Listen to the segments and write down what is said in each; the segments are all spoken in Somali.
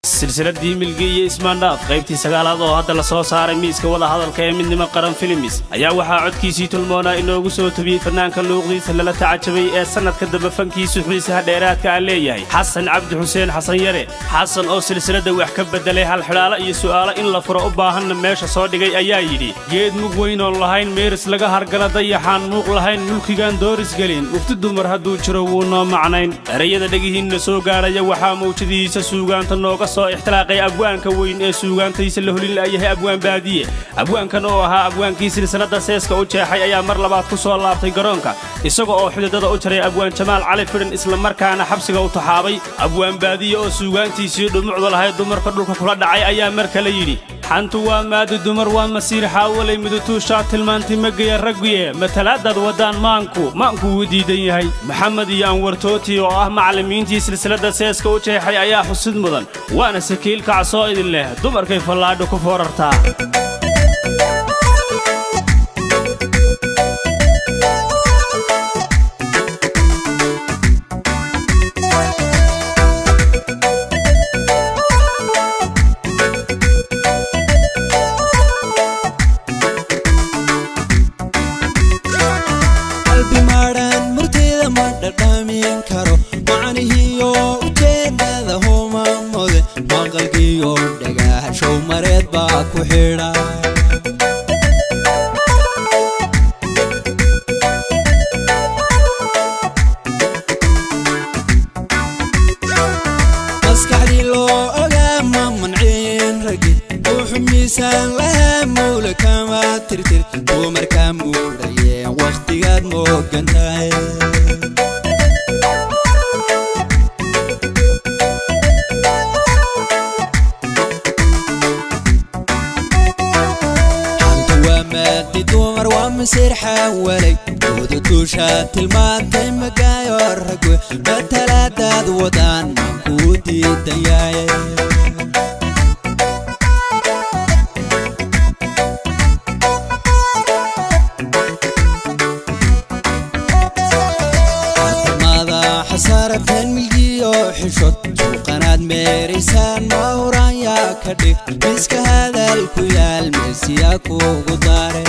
Silsiladii Milgi iyo Ismaandhaaf qaybtii sagaalaad oo hadda la soo saaray miiska wadahadalka ee Midnimo Qaran Films ayaa waxaa codkiisii tulmoonaa inoogu soo tobiyey fanaanka luuqdiisa lala tacajabay ee sannadka dambe fankiisu xiisaha dheeraadka aan leeyahay, Xasan Cabdi Xuseen, Xasan Yare. Xasan oo silsiladda wax ka beddelay, hal xidhaalo iyo su'aalo in la furo u baahanna meesha soo dhigay ayaa yidhi: "Geed mug weynoon lahayn meeris laga hargala, dayaxaan muuq lahayn, mulkigaan dooris gelin, mufti dumar hadduu jiro wuu noo macnayn." Erayada dhegihiinna soo gaadhaya waxaa mawjadihiisa suugaanta nooga soo ixtiraaqay abwaanka weyn ee suugaantiisa la holin la'yahay, Abwaan Baadiye. Abwaankan oo ahaa abwaankii silsiladda seeska u jeexay ayaa mar labaad ku soo laabtay garoonka, isaga oo xididada u jaray Abwaan Jamaal Cali Fidhin, islamarkaana xabsiga u taxaabay. Abwaan Baadiye oo suugaantiisii dhumucda lahayd dumarka dhulka kula dhacay ayaa mar kale yidhi: "Xantu waa maadi dumar, waa masiir xaawalay, midutuushaa tilmaantay magaya ragguye, matalaadaad waddaan maanku maanku wuu diidan yahay." Maxamed iyo Anwartooti oo ah macallimiintii silsiladda seeska u jeexay ayaa xusid mudan, waana sakiil kacsoo idin leh: "Dumarkay fallaadho ku foorartaa." Qalbi maadhaan murtida ma dhadhamin karo, macnihiyo ujeedada humamode, maqalkiyo dhagaha show mareed baa ku xidha. Maskaxdii loo ogaa ma mancin ragi, wuxuu miisaan lahaa mawla kama tirtir, dumarkaa muudhayeen wakhtigaad moogan tahay. Xantu waa maadi dumar, waa masiir xawalay, dooda duushaa tilmaantay magaayo ragwe, matalaadaad wadaan maankuu diidan yahay. Mada xasaarateen milgiyo xishod, suuqanaad meeraysaan mahuraan yaa ka dhig, miska hadal ku yaal meesiyaa kugu daare.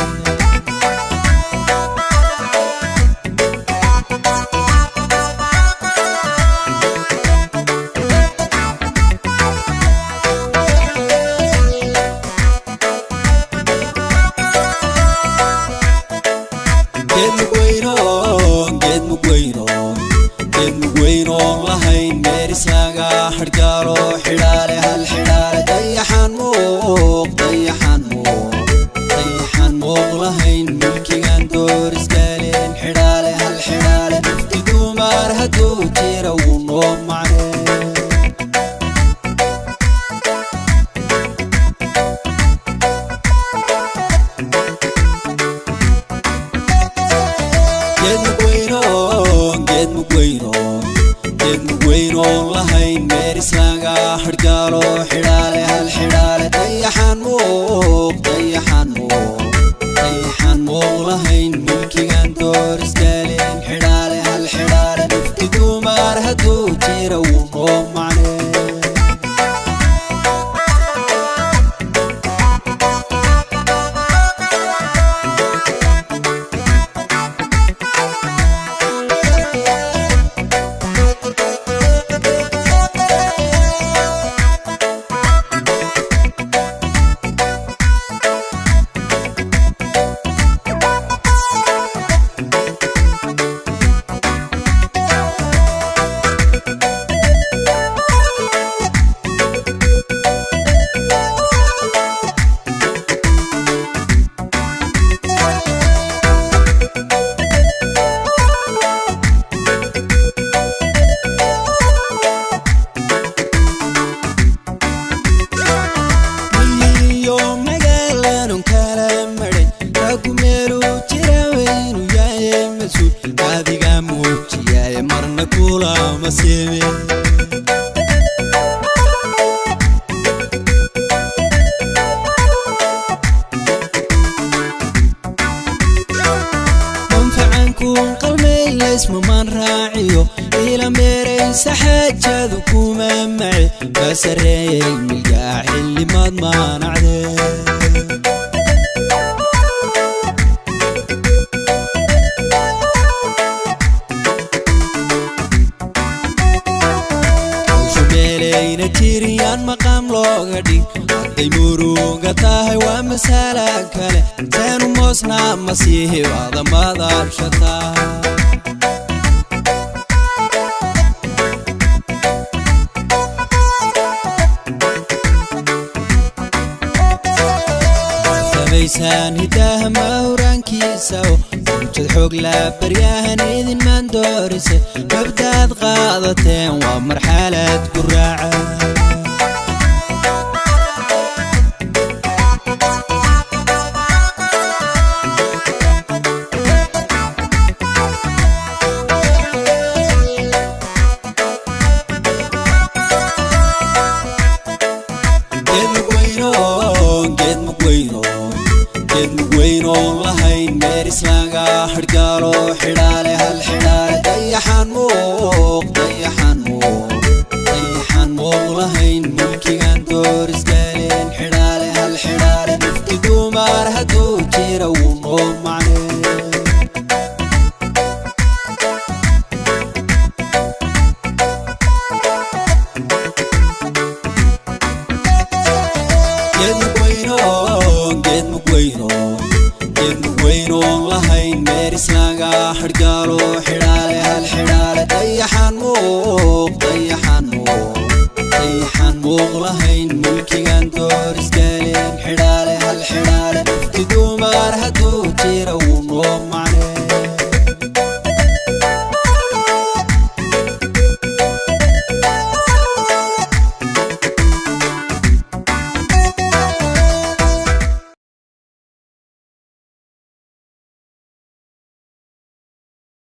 Geed mugweyno, geed mugweyno, geed mugweynoon lahayn meerislaga xidhgaalo, xidhaale hal xidhaale, dayaxaan muuq, dayaxaan muuq, dayaxaan muuq lahayn, mulkigan doorisgaleen, xidhaale hal xidhaale, mufti dumar hadduu jira wuu noo macnee. Geed mugweyno, geed mugweyno, geed mugweynoon lahayn meerislaga xidhgaalo, xidhaale hal xidhaale, dayaxaan muuq, dayaxaan muuq, dayaxaan muuq lahayn, mulkigan doorisgaleen, xidhaale hal xidhaale, mufti dumar hadduu jira wuu noo macnee. Sareeyey milgaa xillimaad maanacdee. Meelayna jiriyaan maqaam looga dhig, hadday muruga tahay waa masala kale. Seenu moosna masiihibada madabshataa. Samaysaan hidaha mahuraankiisa, mujad xoog la baryahan idin maandoorise. Mabdaad qaadateen waa marxalad guraaca. Geed mugweynoon lahayn meerislaga xidhgaalo, xidhaale hal xidhaale. Dayaxaan muuq, dayaxaan muuq, dayaxaan muuq lahayn mulkigan doorisgaleen, xidhaale hal xidhaale. Mufti dumaar hadduu jira wuu noo macnee. Geed mugweyno, geed mugweynoon lahayn meerislaga xidhgaalo, xidhaale hal xidhaale. Dayaxaan muuq, dayaxaan muuq, dayaxaan muuq lahayn mulkigan doorisgaleen, xidhaale hal xidhaale. Mufti dumaar hadduu jira